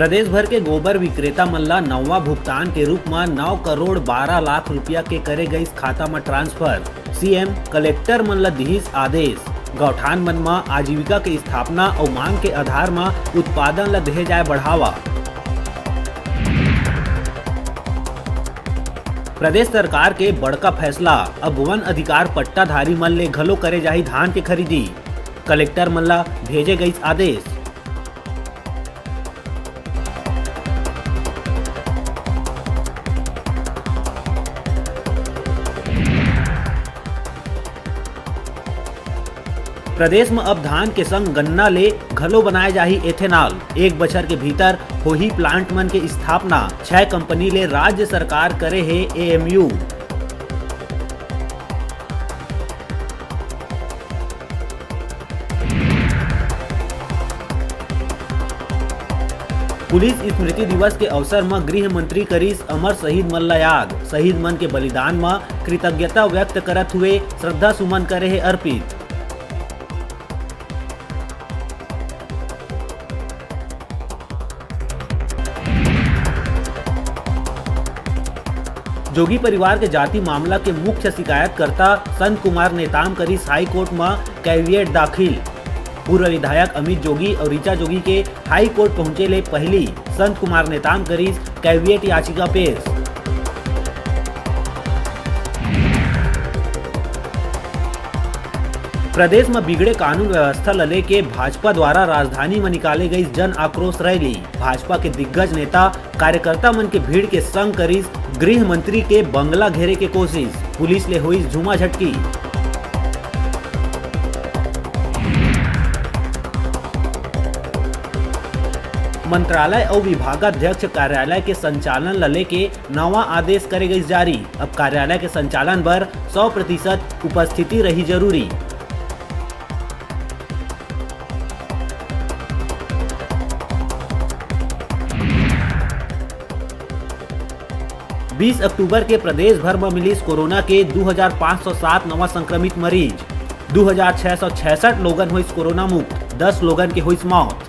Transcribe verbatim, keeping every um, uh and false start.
प्रदेश भर के गोबर विक्रेता मन ला नवा भुगतान के रूप म नौ करोड़ बारह लाख रुपया के करे गइस खाता म ट्रांसफर। सीएम कलेक्टर मन ला दिहिस आदेश। गौठान मन म आजीविका के स्थापना अउ मांग के आधार म उत्पादन ला देहे जाए बढ़ावा। प्रदेश सरकार के बड़का फैसला, अब वन अधिकार पट्टाधारी मन ले घलो करे जाही धान के खरीदी। कलेक्टर मन ला भेजे गइस आदेश। प्रदेश म अब धान के संग गन्ना ले घलो बनाए जाही एथेनॉल। एक बछर के भीतर होही प्लांट मन के स्थापना। छह कंपनी ले राज्य सरकार करे हे एएमयू। पुलिस स्मृति दिवस के अवसर म गृह मंत्री करिस अमर शहीद मन ला याद। शहीद मन के बलिदान म कृतज्ञता व्यक्त करत हुए श्रद्धा सुमन करे हे अर्पित। जोगी परिवार के जाति मामला के मुख्य शिकायतकर्ता संत कुमार नेताम करिस हाई कोर्ट म कैविएट दाखिल। पूर्व विधायक अमित जोगी अउ ऋचा जोगी के हाई कोर्ट पहुंचे ले पहिली संत कुमार नेताम करिस कैविएट याचिका पेश। प्रदेश म बिगड़े कानून व्यवस्था ल लेके भाजपा द्वारा राजधानी म निकाले गई जन आक्रोश रैली। भाजपा के दिग्गज नेता कार्यकर्ता मन के भीड़ के संग करिस गृह मंत्री के बंगला घेरे के कोशिश, पुलिस ले होइस झूमा झटकी। मंत्रालय अउ विभागाध्यक्ष कार्यालय के संचालन ल लेके नवा आदेश करे गइस जारी। अब कार्यालय के संचालन बर सौ प्रतिशत उपस्थिति रही जरूरी। बीस अक्टूबर के प्रदेश भर म मिलिस कोरोना के दू हजार पाँच सौ सात नवा संक्रमित मरीज। दू हजार छह सौ छियासठ लोगन होइस कोरोना मुक्त, दस लोगन के होइस मौत।